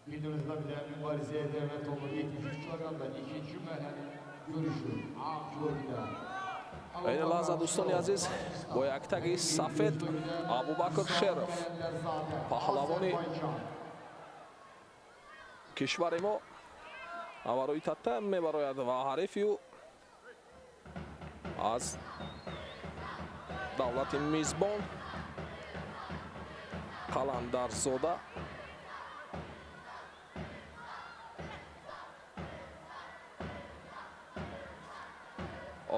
Videomuzda bile Mübarizəyə dəvət olunur 73 kilogramda ikinci mərhələnin görüşü ağ judogidə. Ин лаҳза, дӯстони азиз, бо як таги сафед Абубакр Шеров, паҳлавони кишвари мо, аварои татта мебарояд ва ҳарифи ӯ аз давлати мизбон Қаландарзода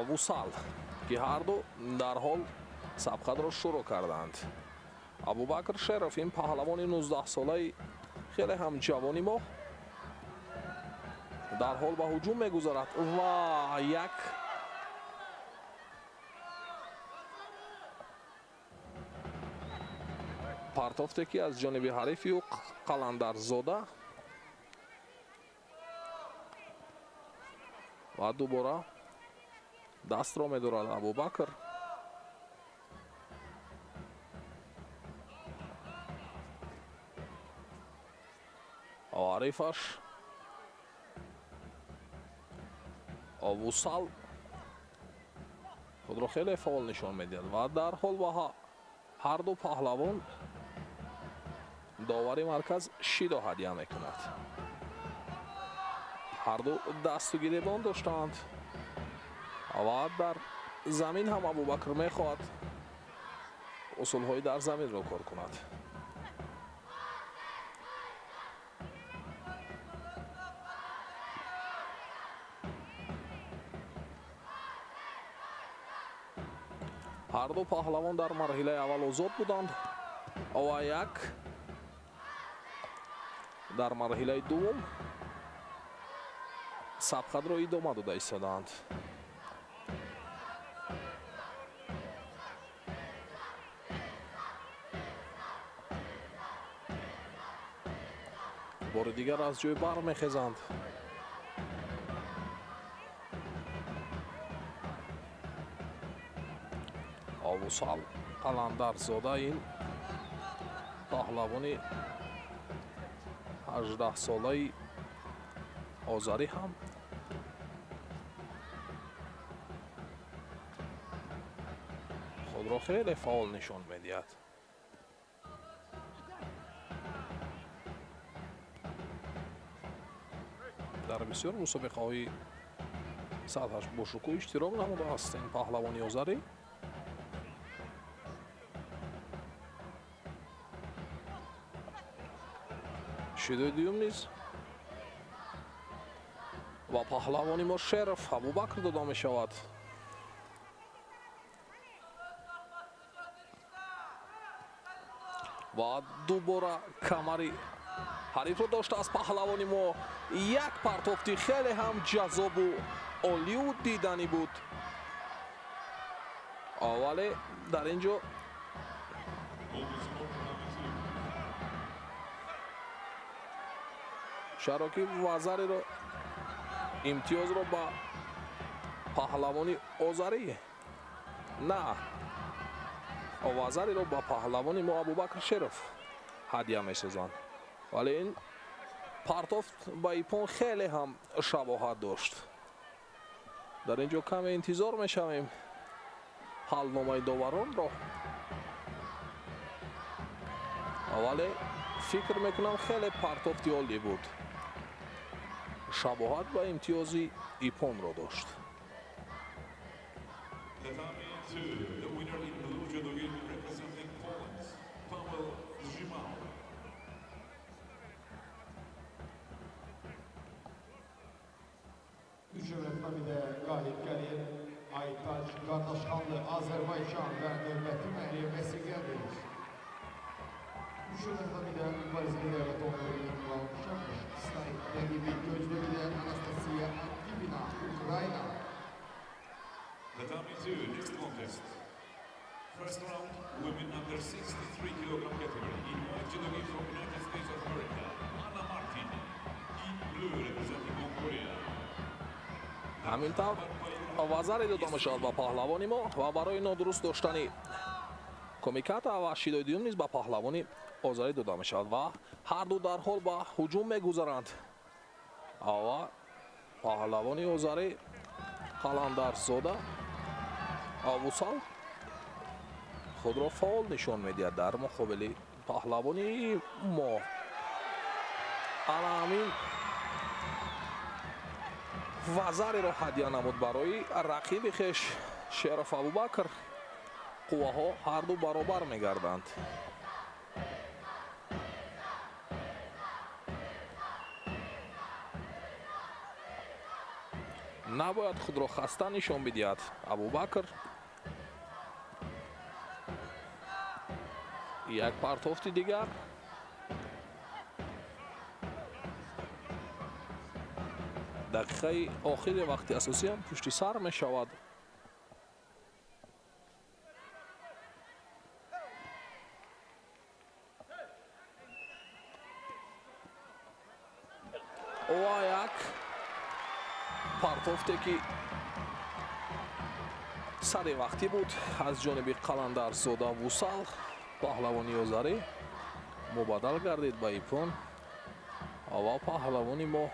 Вусал, ки ҳарду дарҳол сабқатро шурӯъ карданд. Абубакр Шеров, ин паҳлавони 19-солаи хеле ҳам ҷавони мо, дарҳол ба ҳуҷум мегузарад ва як партофте, ки аз ҷониби ҳарифи ӯ Қаландарзода, ва дубора дастро медорад Абубакр. Ҳарифаш Вусал худро хеле фаъол нишон медиҳад ва дарҳол ба ҳарду паҳлавон довари марказ шидо ҳадя мекунад. Ҳарду дасту гиребон доштанд ва дар замин ҳам Абубакр мехоҳад усулҳои дар заминро кор кунад. Ҳарду паҳлавон дар марҳилаи аввал озод буданд ва як дар марҳилаи дуввум сабқатро идома дода истодаанд. Бори дигар аз ҷой бармехезанд. Овусал Қаландарзода, ин паҳлавони 18-солаи озарӣ ҳам худро хеле фаъол нишон медиҳад. Дар бисёр мусобиқаҳои сатҳаш бошукӯҳ иштирок намудааст ин паҳлавони озарӣ. Шидои дуюм низ ва паҳлавони мо Шеров Абубакр дода мешавад. Ва дубора камари ҳарифро доштааст паҳлавони мо. Як партофти хеле ҳам ҷаззобу олию диданӣ буд, вале дар ин ҷо чаро ки вазариро имтиёзро ба паҳлавони озарӣ на, вазариро ба паҳлавони мо Абубакр Шеров ҳадя месозанд, вале ин партофт ба ипон хеле ҳам шабоҳат дошт. Дар ин ҷо каме интизор мешавем ҳалномаи доваронро, вале фикр мекунам хеле партофти олӣ буд, шабоҳат ба имтиёзи ипонро дошт. Tatami 2, the winner in blue judogi representing Poland, Paweł Zimał. Üçüncü tatamidə qalib gəlir Aytaç Qardaşxanlı, Azərbaycan, və növbəti mərhələyə vəsiqə verir. Üçüncü tatamidə mübarizəyə dəvət olunur rəqibi gözlüylə Anastasiya Antipina, Ukrayna. Tatami 2, next contest. First round, women under 63 kilogram category. In white judogi from United States of America, Anna Martin. In blue representing Mongolia. Ҳамин тавр вазаре дода мешавад ба паҳлавони мо ва барои нодуруст доштани кумиката ва шидои дуюм низ ба паҳлавони озарӣ дода мешавад ва ҳарду дарҳол ба ҳуҷум мегузаранд. Ва паҳлавони озарӣ Қаландарзода Вусал худро фаъол нишон медиҳад дар муқобили паҳлавони мо. Ана ҳамин вазареро ҳадя намуд барои рақиби хеш Шеров Абубакр. Қувваҳо ҳарду баробар мегарданд. Набояд худро хаста нишон бидиҳад Абубакр. Як партофти дигар. Дақиқаи охири вақти асосӣ ҳам пушти сар мешавад. Ва як партофте ки сари вақтӣ буд аз ҷониби Қаландарзода Вусал, паҳлавони озарӣ мубаддал гардид ба ипон ва паҳлавони мо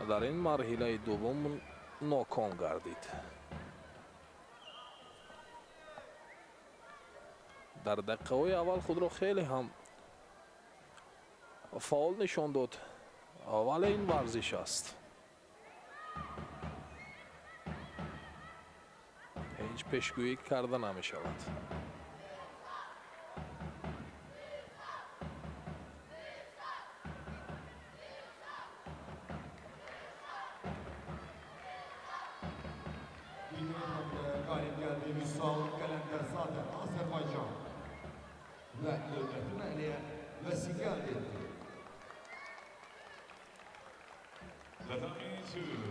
дар ин марҳилаи дуввум ноком гардид. Дар дақиқаҳои аввал худро хеле ҳам фаъол нишон дод, вале ин варзиш аст. Ҳеҷ пешгӯӣ карда намешавад. Galip geldi Vüsal Kalenderzade Azerbaycan ve növbəti mərhələyə vəsiqə əldə etdi.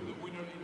The winner in